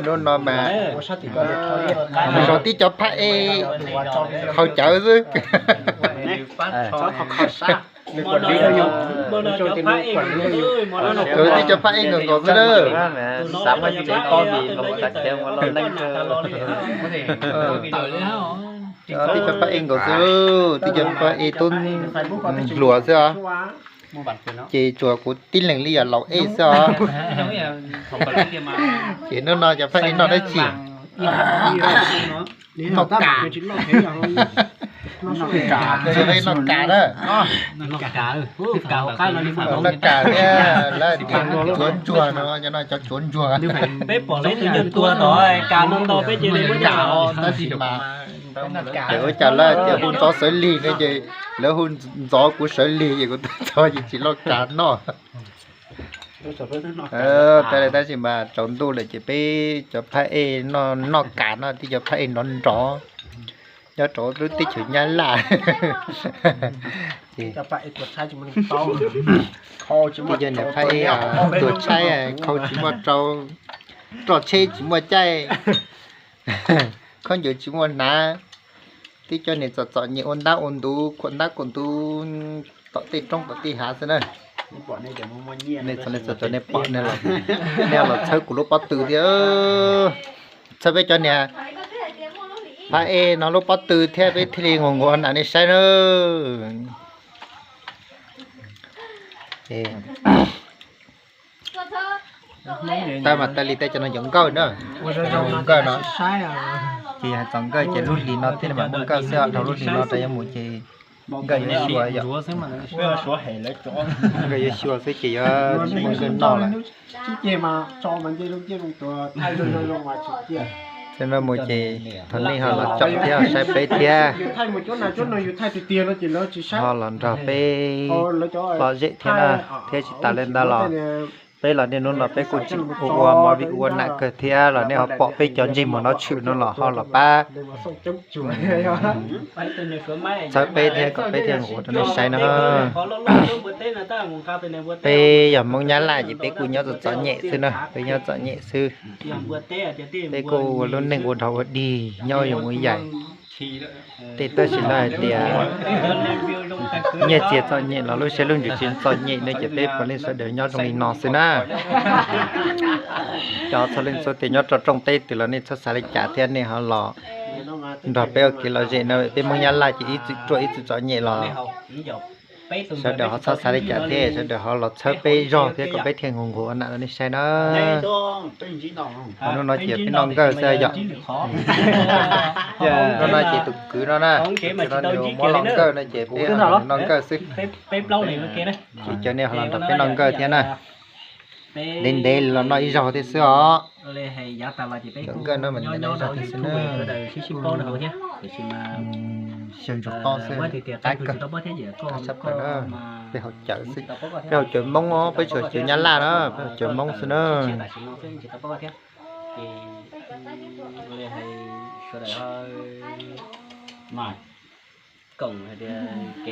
Hnub no mas mus zov tib cov phab ej haus cawv xwb. Zov tib cov phab ej nkaus nkaus xwb na. Tib cov phab ej nkaus xwb, tib cov phab ej tub hluas xwb os. Ces tsuas kuv tib leeg li yog laus ej xwb os. Ces hnub no cov phab ej noj dab tsi? Noj kas. Noj kas na. Noj kas thiab lawv tias tsuav ntsuag no, cov no cov tsuav ntsuag. Tab sis mas ces ua cas lawv tias hu ntxov sawv lig no ces lawv hu ntxov kuv sawv lig ces kuv tab txog ces tsis loj kas noj. Tab sis mas tsaus ntuj lawm ces peb cov phab ej noj kas no, tib cov phab ej nrov nrov nyob rau lub teb chaws Nyab Laj. Tib cov niag phab ej tuag tshaib, khau tsis muaj rau, roj tsheb tsis muaj caij, khaub ncaws tsis muaj hnav. Tib cov niag txom txom nyem ua ntab ua ntuv, khuam ntab khuam ntuv tom tej roob tom tej hav xwb na. Nej txhua nej txhua tus nej pom nej los txhawb kuv lub pob tw thiab, txhawb peb cov niag phab ej no lub pob tw thiab peb thiaj li nquag nquag nam nej saib na. Tab mas tas li tej cov no cov nkawj na, nkawj no ces hais txog nkawj ces lub hlis no thiaj li mam muaj nkawj xwb, dhau lub hlis no rau yuav mus ces nkawj yuav xyuas yom. Nkawj yuav xyuas xwb ces yuav tsis muaj nkawj noj lawm. Txij no mus ces thov nej ho los caum thiab saib peb thiab. Ho los nrog peb lom zem thiab na, thiab tsis tas li ntawd los peb los niaj hnub no peb kuj tseem ua ua movie ua nam kawg thiab los nej ho pom peb cov ntsej muag no tshwm no los ho los pab txhawb peb thiab kom peb thiaj nquag rau nej saib no. Peb yog Hmoob Nyab Laj ces peb kuj nyob txom txom nyem xwb na, peb nyob txom nyem xwb. Peb kuj ua lub neej ua dhau ua dig nyob yoov ua yaim. Tej tab sis lawv hais tias nyiaj txiag txom nyem los lub siab lub ntsws tsis txom nyem no ces peb puav leej sawv daws nyob zoo li no xwb na. Cov txhua leej txhua tus nyob rau rooj teb twg los nej txhob xav li cas thiab nej ho los nrog peb ua kev lom zem no, peb Hmoob Nyab Laj ces ib txwm ruam ib txwm txom nyem los sawv daws ho txhob xav li cas thiab sawv daws ho los txhawb peb zog thiab kom peb thiaj nquag nquag nam rau nej saib na. Hnub no ces peb noj nkawj xwb yom. Hnub no ces tus kwv no na, tus kwv no nws muab los nkawj no ces peb noj nkawj xwb. Ces cov nej ho los nrog peb noj nkawj thiab na. Ntev ntev los noj ib zaug thiab xwb os. Cov nkawj no mas ntev ntev ib zaug thiab xwb na. Xyaw ntsuag tob xwb, qab kawg, qab tshaj plaws na. Peb haus cawv xwb, peb haus cawv Hmoob os, peb tsis haus cawv Nyab Laj na, peb haus cawv Hmoob xwb na. Koom hais tias kev